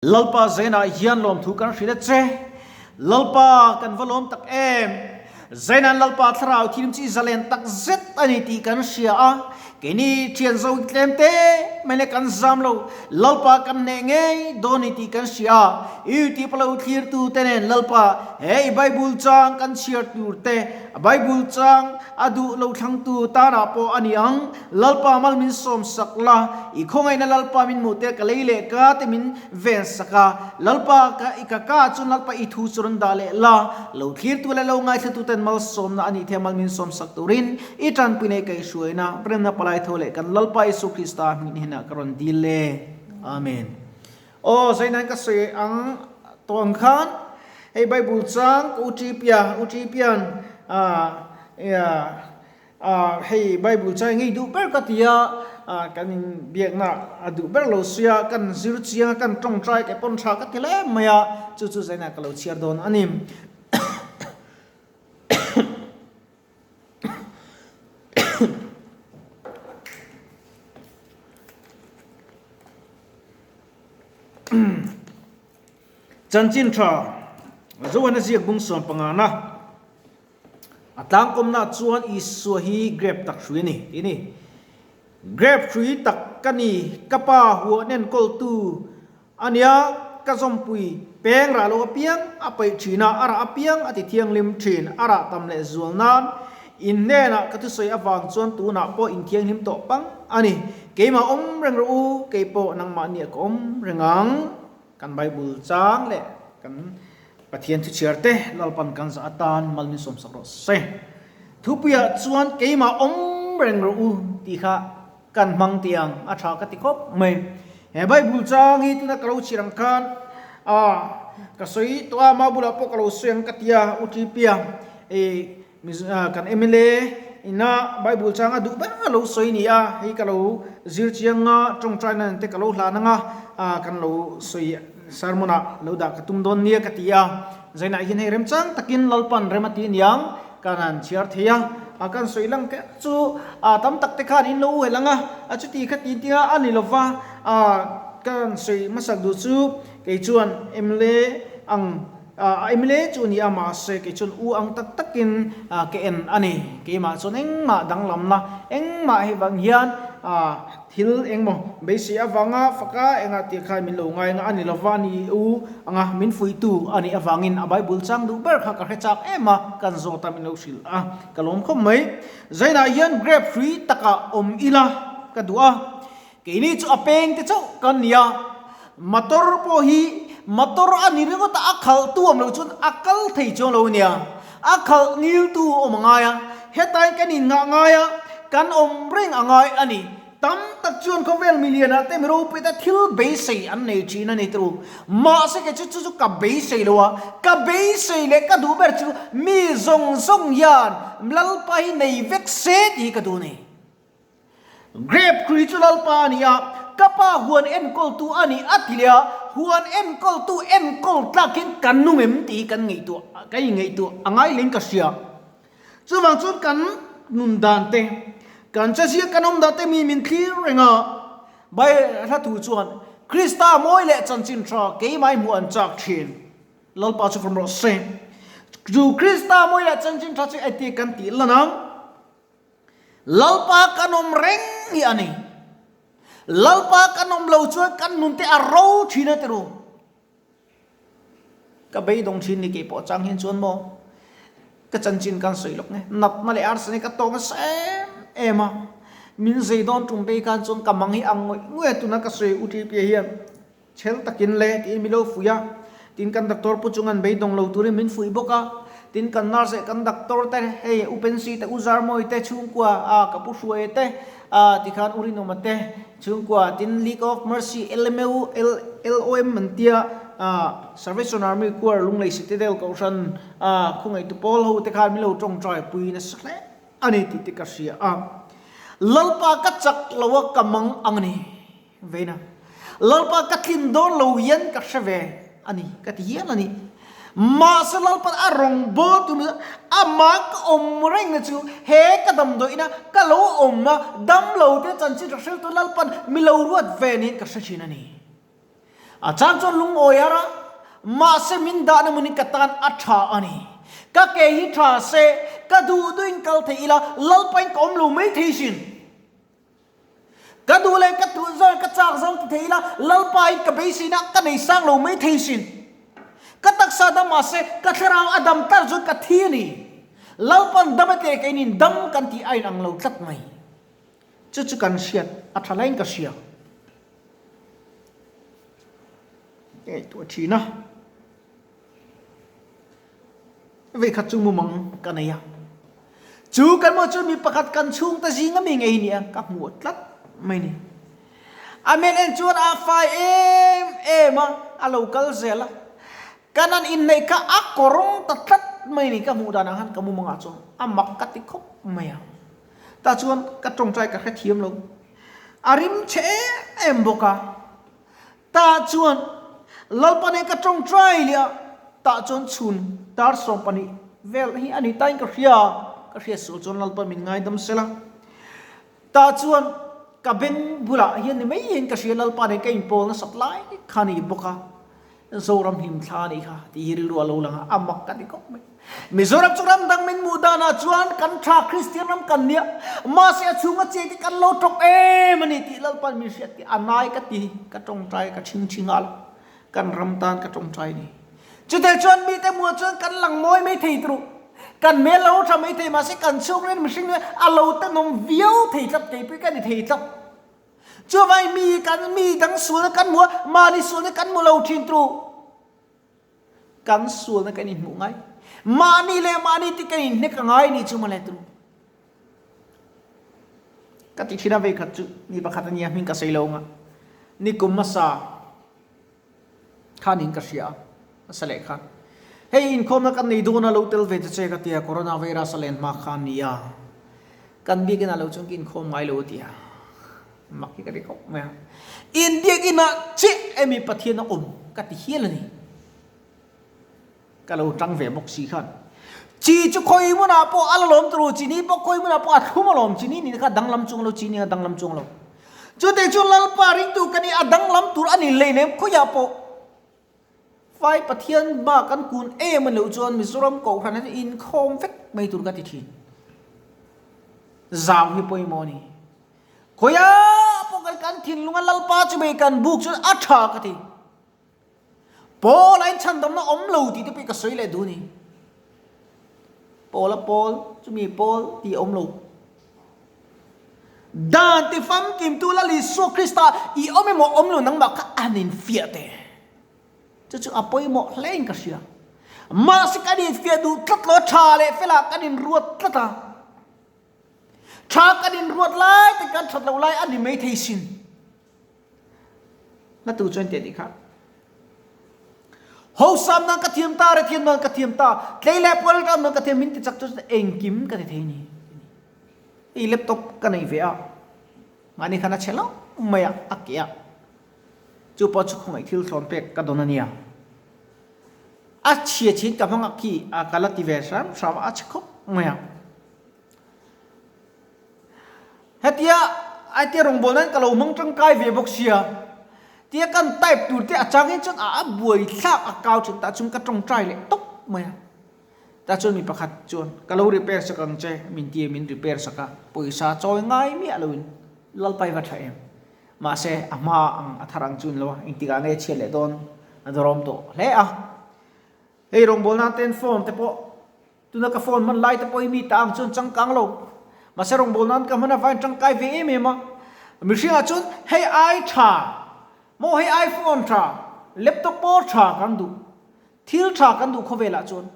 Lalpa Zainah hian lawmthu kan hrilh a che. Lalpa kan va lawm tak em! Zaina'n Lalpa thlarau thim chi zalen tak zet a ni tih kan hria a, keini thian zo tlem te mai leh kan zam lo, Lalpa kan hneh ngei dawn ni tih kan hria a, YouTube a lo thlirtu te nen Lalpa he i Bible chang kan chhiar tur te, a Bible chang a duh lo thlangtu tanah pawh a ni ang. Lalpa mal min sawm sak la, i khawngaihna Lalpa min hmuh te ka lei leh ka te min ven sak a, Lalpa ka i ka ka chuan Lalpa i thu chu rawn dah leh la, lo thlirtu leh lo ngaithlatu ten malsawmna a nih thei a mal min sawm sak turin i tanpui leh kaihhruaina remna palai tho leh kan Lalpa Isu Krista hming hnenah ka rawn dil le. Amen. Aw, zainain ka sawi ang tawh ang khan hei Bible chang ka u Ṭipia, u Ṭipian ah Ah, hei Bible chai ngei duh ber ka ti a, ah, kan inbiakna a duh ber lo sia, kan zir chiang a, kan tawngtai ke pawn tha ka ti hle mai a, chu chu zainah ka lo chhiar dawn a ni. Chanchin tha Zohana ziak bung 15 na. A tlangkawmna chuan Isua hi grep tak hrui a ni, tih a ni. Grep hrui tak ka ni, ka pa huan enkawltu a nia, ka zawmpui peng rah lo apiang a paih thin a, a rah apiang a ti thianghlim thin, a rah tam leh zual nan in hnenah ka thusawi avang chuan tunah pawh in thianghlim tawh pang a ni. Keimah awm reng rawh u, kei pawh nangmahniah ka awm reng ang. Kan Bible chang leh kan Pathian thuchhiar te Lalpan kan zah atan mal min sawmsak rawh se. Thupuiah chuan keimah awm reng rawh u tih kha kan hmang tiang a tha ka ti khawp mai. He Bible chang hi tuna ka lo chhiar ang khan a ka sawi tawh a, mah bulah pawh ka lo sawi ang ka ti a, U Ṭipia i Kan mla ina Bible changa duh ber a lo sawi ni a, hei ka lo zir chiang a, tawngtai nan te ka lo hlan ang a, kan lo sawi sermon ah lo dah ka tum dawn nia ka ti a, zainah hian hei remchang takin Lalpan rem a ti aniang kan han chhiar thei a, kan sawi lang kher chu tam tak te khan in lo uhelh ang a, chuti kha ti tia a ni lova, kan sawi hmasak duh chu kei chuan mla ang. A mla chu a ni a, mahse kei chuan u ang tak takin ka en a ni. Keimah chuan engmah danglamna, engmah hei vang hian thil engmaw beisei avanga faka engah tih khan min lo ngai anga a ni lova, a ni u anga min fuihtu a nih avangin a Bible chang duh ber kha ka hre chak em a, kan zawt a min lo hrilh a, ka lawm khawp mai. Zainah hian grape hrui takah awm ila ka duh a. Keini chu a peng te chauh kan ni a, motor pawh hi motor a ni ringawt a, a khalh tu awm loh chuan a kal thei chuang lo a nia, a khalh ngil tu awm a ngai a, hetain kan inngah ngai a, kan awm reng a ngai a ni. Tam tak chuan khawvel milian ah te mi ropui te thil beisei an nei thin a ni turu. Mahse kei chu chu chu ka beisei lo a, ka beisei leh ka duh ber chu mi zawng zawng hian Lalpa hi nei vek se tih hi ka duh a ni. Grape hrui chu Lalpa a ni a, ka pa huan enkawltu a ni a ti leh a, huan enkawltu enkawl tlakin kan nung em tih hi kan ngaihtuah, kan inngaihtuah a ngai leng ka hria. Chuvang chuan kan nun dan te, kan chezia kan awm dan te mi min thlir reng a, Bai hla thu chuan Krista mawi leh chanchin tha keimah i hmuh an chak thin. Lalpa chu fawm rawh se. Chu Krista mawi leh chanchin tha chu engti kan tih lan ang? Lalpa kan awm reng hi a ni. Lalpa kan awm lo chuan kan nun te a ro thin a tiru. Ka beidawng thin ni keipawh chang hian chuan maw ka chanchin kan sawi lawk nge natna leh arsa hi ka tawng nasa em em a. Min zei dawn tum phei khan chuan ka mang hi ang ngawih ngawih a tuna ka sawi u Ṭipia hian Chhel takin le tiin min lo fuih a, tin kan doctor pu chungan beidawng lo turin min fuih bawk a, tin kan nurse leh kan doctor te hei U Pensy te U Zarmawi te chhungkua a ka pu Hruaia te a tikhan U Rinawma te chhungkua tin League of Mercy LMU LOM an tia a Salvation Army Choir Lunglei Citadel Kohhran a khawngaihtu pawl ho te khan min lo tawngtai pui nasa hle a ni tih te ka hria a, Lalpa ka chak lo a ka mang ang a ni. Veina. Lalpa ka tlin dawn lo hian ka hre ve a ni, ka ti hial a ni. Mahse Lalpa a rawngbâwl tu chu amah ka awm reng na chu he ka damdawiina ka lo awm a, dam lo te chanchin ka hriltu Lalpa'n mi lo ruat ve niin ka hre thin a ni. A chang chuan lungawi har a, mahse min dahna hmun hi ka tan a tha a ni. Ka ke hi tha se, ka duh duhin kal thei ila, Lalpain ka awm lo mai thei sin. Ka duh leh ka tuh zawng ka chak zawng ti thei ila, Lalpain ka beiseina ka nei sang lo mai thei sin. Ka taksa dam mahse ka thlarau a dam tar chuan ka thi a ni. Lalpan dam a teh keinin dam kan tih a inang lo tlat mai. Chu chu kan hriat a tha laiin ka hria. Ka ngaihtuah thin a. Vei khat chu mumang ka nei a. Chu kan hmuh chuan mi pakhat kan chhungte zinga mi ngei nia ka hmuh tlat mai ni. A hmel en chuan a fai em em a, a lo kal zel a. Kan han inneih kha a kawrawng ta tlat mai ni ka hmuh dan ang khan ka mumangah chuan a mak ka ti khawp mai a. Tah chuan ka tawngtai ka hrethiam lo. A rim chhe em em bawk a. Tah chuan Lalpa nen ka tawngtai leh a, tah chuan chhun tar 12 vel hi a ni tain ka hria a, ka hriat sual chuan Lalpa min ngaidam sela. Tah chuan ka beng bulah hian ni mai hian ka hria Lalpa nen ka inpawl nasat lai kha a ni bawk a. Zoram hlimthla a nih kha tih hi rilru a lo lang a, a mak ka ti khawp mai. Mizoram chu ram dang min hmuh danah chuan kan tha Kristian ram kan nia, mahse a chhunga chiai te kan lo tawk em a ni tih Lalpan min hriat tih a nai ka ti, ka tawngtai ka chhing chhing nghal, kan ram tan ka tawngtai a ni. Chuteh chuan mite hmuh chuan kan lang mawi mai thei tur, kan hmel lo tha mai thei mahse kan chhungril mihring hi a lo tenawm viau thei tlat, keipui ka ni thei tlat. Chuvai mi kan mi dang sualna kan hmu a, mahni sualna kan hmu lo thin tu. Kan sualna kan inhmuh ngai. Mahni leh mahni te kan inhnek a ngai ni chu mawle tu. Ka ti thin a vei khat chu mi pakhat a nia hming ka sawi lo anga. Nikum hmasa Khanin ka hria a, a sa leh khan. Hei inkhawmna kan nei dawn a, lo tel ve ta che ka ti a, Corona virus a len hma khan ni a, kan biakinn ah lo chuan ka inkhawm ngai lo a ti a, mak hi ka ti khawp mai a. In biakinn ah chiah emi Pathian a awm ka ti hial a ni. Ka lo tang ve bawk si khan. Chi chu khawi hmunah pawh a la lawm tur u, chini pawh khawi hmunah pawh a thlum a lawm, chini nih kha a danglam chung lo, chini a danglam chung lo. Chutei chu Lalpa ringtu ka ni, a danglam tur a ni hleinem khawiah pawh. Vai Pathian hma kan kun em a loh chuan Mizoram Kohhran hi inkhawm vek mai tur ka ti thin. Zau hi pawimawh a ni. Khawiah pawh kan kan thinlunga Lalpa chu mai kan buk chuan a tha ka ti. Paul a inchhandamna awm lo tih te pawh ka sawi leh duh a ni. Paul a Paul, chumi Paul tih a awm lo. Dan ti famkimtu Lal Isua Krista i awm emaw awm lo nangmah kha an infiah teh. Chu chu a pawimawh hle in ka hria. Mahse kan infiah duh tlat lo, tha leh felah kan inruat tlat a. Tha kan inruat lai te kan that loh lai a ni maithei sin. Na tu chuan teh tih kha. Hosam nan ka thiam ta, rethiam nan ka thiam ta, tlei leh pual ram nan ka thiam min ti chak chu engkim ka ti thei ni. I laptop ka nei ve a. Mahni khan a chhe lo mai a, a ke a. Chu pawh chu khawngaih thil thlawn pek ka dawn a nia. A chhia chhin ka hmang a khi a ka la ti ve hram hram a, a chhe khawp mai a. Hetia hetia rawngbâwl nan ka lo hmang tangkai ve bawk sia, tia kan type tur te a changin chuan a buai thlak a kau thin tah chuan ka tawngtai leh tawp mai a. Tah chuan mi pakhat chuan ka lo repair sak ang che min ti a, min repair sak a, pawisa chawi ngai miah loin Lalpai va tha em. Mahse a hma ang a thar ang chu ni lo a, engtikah nge chhiat leh dawn a dawrawm tawh hle a. Hei rawngbâwl nan ten phone te pawh Tuna ka phone hman lai te pawh hi mi ta ang chuan changkang lo. Mahse rawngbâwl nan ka hman avain tangkai ve em em a. Mihringah chuan hei ai tha maw hei iPhone tha, laptop pawh tha kan duh. Thil tha kan duh khawvelah chuan.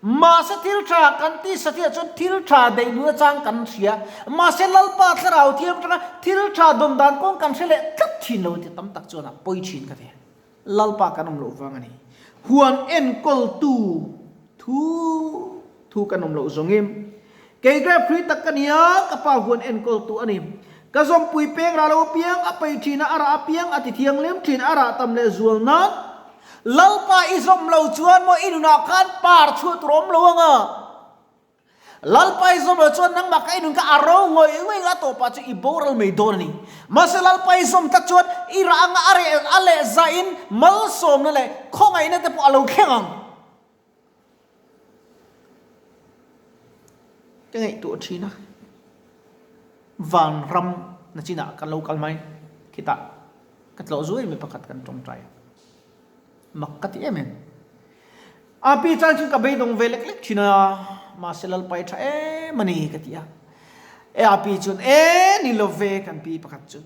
Mahse thil tha kan tih sathiah chuan thil tha daih duhna chang kan hria. Mahse Lalpa Thlarau thiam atanga thil tha dawn dan kawng kan hre leh tlat thin lo tih tam tak chuan a pawi thin ka ti. Lalpa kan awm loh vang a ni. Huan enkawltu thu thu kan awm loh zawngin, Kei grape hrui tak ka ni a, ka pa huan enkawltu a ni. Ka zawmpui peng rah lo apiang, a peih thin a, a rah apiang, a ti thianghlim thin, a rah tam leh zual nan. Lalpa i zawm lo chuan maw i nunah khan par chhuah tur a awm lo ang a. Lalpa i zawm loh chuan nangmah kha i nun kha a ro ngawih ngawih nga tawpah chu i boral mai dawn a ni. Mahse Lalpa i zawm tlat chuan i rah anga a reh a leh zahin malsawmna leh khawngaihna te pawh a lo thleng ang. Ka ngaihtuah thin a, vanram na chinah kan lo kal mai, khitah ka tlawh zuai mi pakhat kan tawngtai a. Mak ka ti em em. A pi chang chuan ka beidawng ve lek lek thin a, mahse Lalpa i tha em a ni ka ti a. E a pi chuan e ni lo ve kan pi pakhat chu.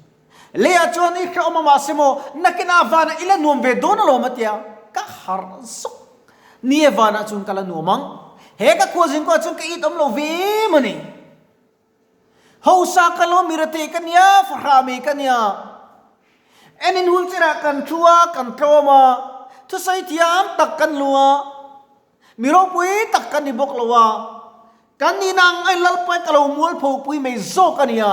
Leiah chuan i hrehawm a mahse maw nakinah vanah i la nuam ve dawn alawm a ti a, ka harh zawk. Ni e vanah chuan ka la nuam ang. He ka khuazing kawh chuan ka it awm lo ve em a ni. Hausa ka lo mi rethei ka nia, fahrah mei ka nia. En in wheelchair ah kan thu a, kan tlawm a, thusawi thiam tak kan lu a, mi ropui tak kan ni bawk lo a, kan nihna ang ain Lalpa ka lo mualpho pui mai zawk a nia,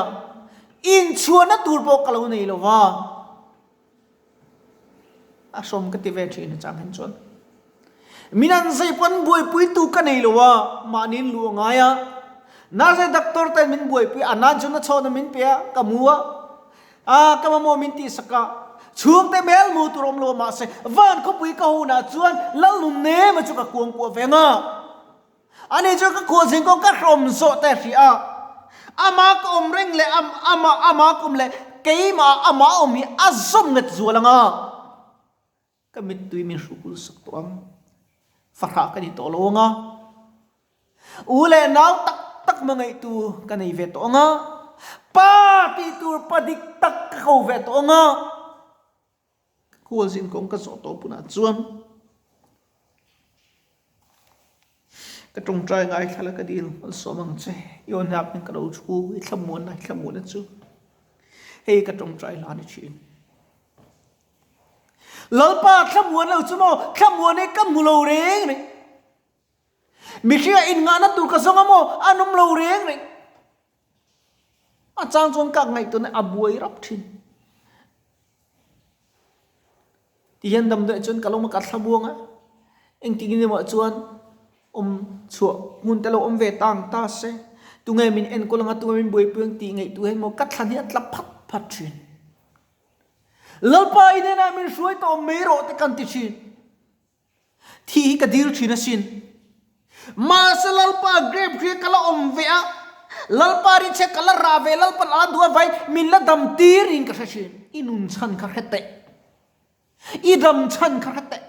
inchhuahna tur pawh ka lo nei lo va. A hrawm ka ti ve thin a chang hen chuan. Min an zei pawh an buaipuitu ka nei lo a, mahni in luh a ngai a. Nurse doctor ten min buaipui a, nan chuan a chhawna min pe a, ka mu a. A, ka mamawh min tihsak a. Chhungte hmel hmuh tur awm lo a mahse van khawpui ka hunah chuan Lalnun Nema chu ka kuangkuah ve ang a. Ani chu ka khualzin kawng ka hrawm zawh te hria a, ama ka awm reng leh ama ama ka awm leh keimah ama awm hi a zawm nget zual ang a, ka mittui min hrukul sak tawh ang, fahrah ka ni tawh lo ang a, u leh nau tak tak hmangaihtu ka nei ve tawh ang a, pa tih tur pa dik tak ka ko ve tawh ang a, ka khualzin kawng ka zawh tawh punah chuan. Ka tawngtai ngaithla la ka dil malsawm ang che. I aw hniak in ka lo thu i thlamuanna i thlamuanna chu hei ka tawngtai hla ni thin. Lalpa thlamuan lo chu maw thlamuan hi ka hmu lo reng reng. Mihringa inngahna tur ka zawng a maw an awm lo reng reng. A chang chuan ka ngaihtuahna a buai rap thin. Ti hian damdawiah chuan ka lo ka thla buang a, engtin emaw chuan awm chhuah hmun te lo awm ve ta ang ta se, tunge min enkawl anga tunge min buaipui ang tih ngaihtuah hian maw ka thlan hi a tla phat phat thin. Lalpa i hnenah min hruai tawh mai rawh te kan ti thin. Thi hi ka dil thin asin. Mahse Lalpa grape hria ka la awm ve a, Lalpa ri chhe ka la rah ve, Lalpa la duh avai min la dam tir in ka hre thin. I nun chhan kha hre teh. I dam chhan kha hre teh.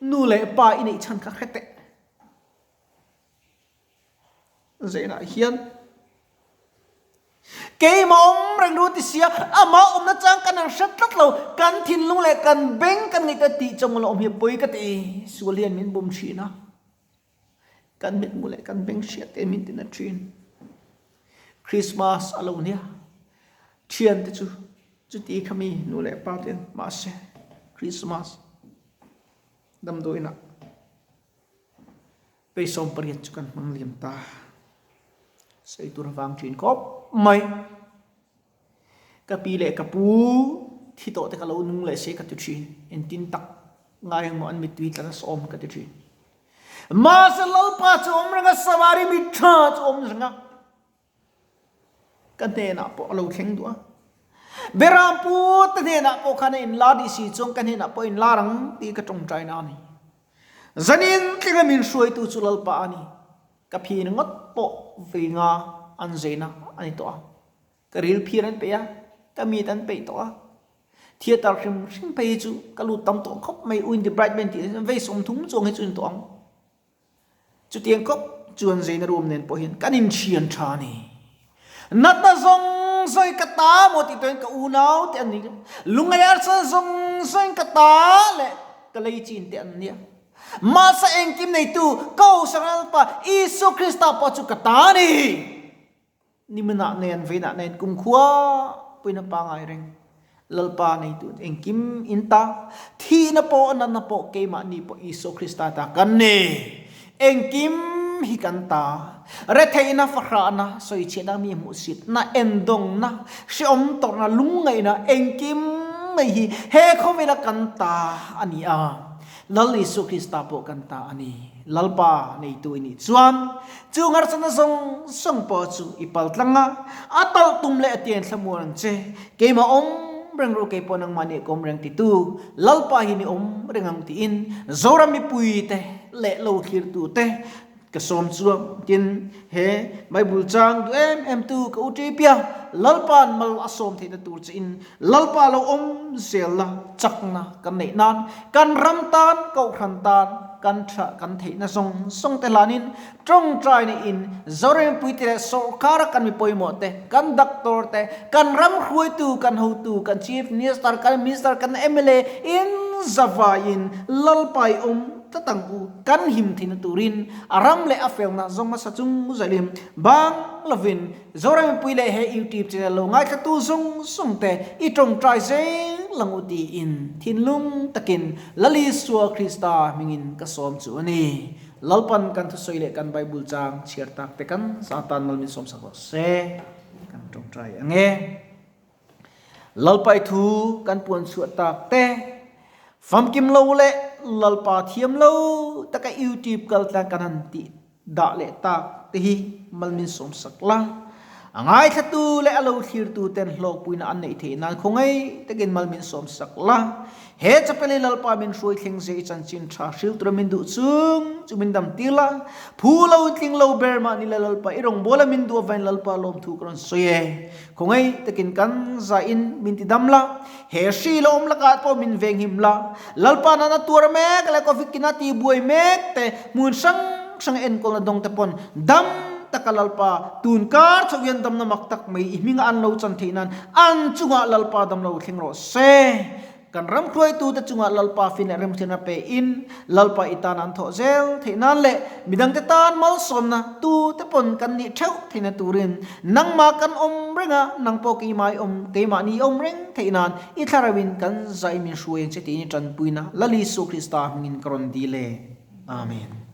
Nu leh pa i neih chhan kha hre teh. Zainah hian keimah awm reng ru ti sia, amah awmna chang kan han hre tlat lo, kan thinlung leh kan beng kan ngaihtuah tih chawng lo awm hi pawi ka ti, sual hian min bum thin a, kan mitmu leh kan beng hriat te min tina thin. Christmas a lo nia, thiante chu chuti kha mi nu leh pa ten mahse Christmas damdawiinah Peisawm pariat chu kan hmang liam ta. Sawi tur avang thin khawp mai. Ka pi leh ka pu thi tawh te ka lo nung leh se ka ti thin. Engtin tak ngai ang maw an mittui tla nasa awm ka ti thin. Mahse Lalpa chu awm reng a, Samari mi tha chu awm reng a. Ka hnenah pawh a lo thleng duh a. Beram pu te hnenah pawh khan a inlar dih si chuan ka hnenah pawh a inlar ang tih ka tawngtai na a ni. Zanin tlinga min hruaitu chu Lalpa a ni. Ka phi ringawt pawh vei nga an zeina a ni tawh a. Ka ril phir an peih a, ka mit an peih tawh a. Theatre hrim hrim phei hi chu ka lut tam tawh khawp mai, U in the Bright Man tih hi chuan vei 30 chuang hi chu a ni tawh ang. Chutiang khawp chuan zeina room nen pawh hian kan inthian tha a ni. Natna zawng zawngin ka ta maw tih tuahin ka unau te an ni a, lungngai arsa zawng zawngin ka ta leh ka lei chin te an nia. Mahse engkim neitu Kohhran Lalpa Isua Krista pawh chu ka ta a ni. Niminah nen veinah nen kumkhua puina pangai reng Lalpa neitu engkim in ta, thihna pawh natna pawh keimahni pawh Isua Krista ta kan ni. Engkim hi kan ta. Retheihna, fahrahna, sawichhiatna, mi hmuhsitna, endawngna, hreawm tawrhna, lungngaihna, engkim mai hi he khawvela kan ta a ni a. Lal Isua Krista pawh kan ta a ni. Lalpa neitu i nih chuan chu ngarsatna zawng zawng pawh chu i pal tlang a, a talh tum leh a tian thlamuan ang che. Keimah awm reng ru keipawh nangmah nih ka awm reng titu Lalpa hi ni awm reng ang tiin Zoram mipuite leh lo thlirtute Ka sawm chuang tin he Bible chang duh em em tu ka u Ṭipia, Lalpa'n mal a sawm theihna tur che in Lalpa lo awm zel la chakna kan neih nan kan ram tan kohhran tan kan tha kan theihna zawng zawng te hlanin tawngtaina in Zorempuite leh sawrkara kan mi pawimawh te kan doctor te kan ram hruaitu kan hotu kan Chief Minister kan Minister kan mla in zavaiin Lalpa i awm Tlat ang u, kan him theihna turin a ram leh a felna zawng hmasa chung zalim bang lovin Zoram mipui leh he YouTube channel lo ngaithlatu zawng zawng te i tawngtai zel ang u tiin thinlung takin Lal Isua Krista hmingin ka sawm chu a ni. Lalpan kan thusawi leh kan Bible chang chhiar tak te kan za tan mal min sawmsak rawh se. Kan tawngtai ang e. Lalpa i thu kan puan chhuah tak te, famkim lo leh Lalpa thiam lo taka YouTube kaltlang kan han tih dah leh tak te hi mal min sawm sak la. A ngaithlatu leh a lo thlirtu ten hlawkpuina an neih theih nan khawngaih takin mal min sawm sak la. He chapel hi Lalpa min hruai thleng zia i chanchin tha hril tura min duh chung chu min dam tir la. Phu lo tling lo ber mahni la Lalpa i rawngbawla min duh avain Lalpa lawmthu ka rawn sawi e. Khawngaih takin kan zahin min ti dam la, he hri la awm lakah pawh min venghim la, Lalpa nana tuar mek leh Covid kina ti buai mek te hmun hrang hrang enkawlna dawng te pawn dam taka Lalpa tun kar chho hian damna mak tak mai i hminga an lo chan theih nan an chungah Lalpa dam lo thleng rawh se. Kan ram hruaitute chungah Lalpa fin leh remthianna pe in Lalpa i tan an thawh zel theih nan leh midangte tan malsawmna tute pawn kan nih theuh theihna turin nangmah kan awm reng a, nang pawh keimah i awm, keimahni i awm reng theih nan i thlarau in kan zah i min hruai ang che tiin i tanpuina Lal Isua Krista hmingin ka rawn dil e. Amen.